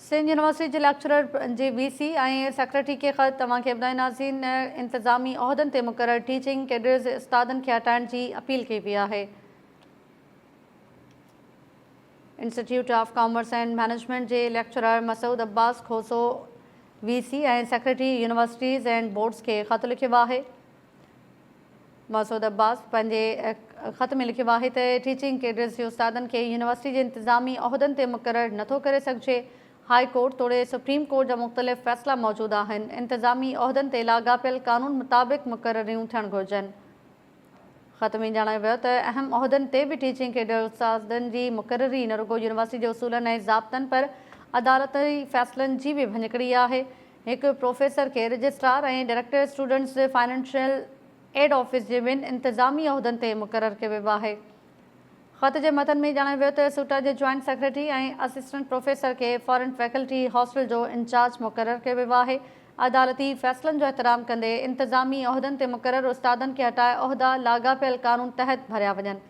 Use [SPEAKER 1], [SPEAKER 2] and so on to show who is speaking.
[SPEAKER 1] Sindh university جي lecturer جي V سي ۽ secretary کي خط، توهان کي ٻڌائينداسين انتظامي عهدن تي مقرر ٽيچنگ ڪيڊرز استادن کي هٽائڻ جي اپيل ڪئي وئي آهي. Institute of commerce and management جي lecturer Masood Abbas Khoso V C ۽ secretary universities and boards کي خط لکيو آهي. مسعود عباس پنهنجي خط ۾ لکيو آهي ته ٽيچنگ ڪيڊرز جي استادن کي يونيورسٽي جي انتظامي عهدن تي مقرر نٿو ڪري سگهجي، هاء ڪورٽ توڙي سپريم ڪورٽ جا مختلف فيصلا موجود آهن، انتظامي عهدن تي لاڳاپيل قانون مطابق مقرريون ٿيڻ گهرجن. خط ۾ ڄاڻايو ويو ته اهم عهدن تي به ٽيچنگ ڪيڊر استادن جي مقرري نه رڳو يونيورسٽي جي اصولن ۽ ضابطن پر عدالتي فيصلن جي به ڀڃڪڙي آهي، هڪ پروفيسر کي registrar ۽ director students financial aid office جي ٻن انتظامي عهدن تي مقرر ڪيو ويو آهي. خط جي متن ۾ ڄاڻايو ويو ته سوٽا جي جوائنٽ سيڪريٽري ۽ اسسٽنٽ پروفيسر کي فارن فيڪلٽي هاسٽل جو انچارج مقرر ڪيو ويو آهي. عدالتي فيصلن جو احترام ڪندي انتظامي عهدن تي مقرر استادن کي هٽائي عهدا لاڳاپيل قانون تحت ڀريا وڃن.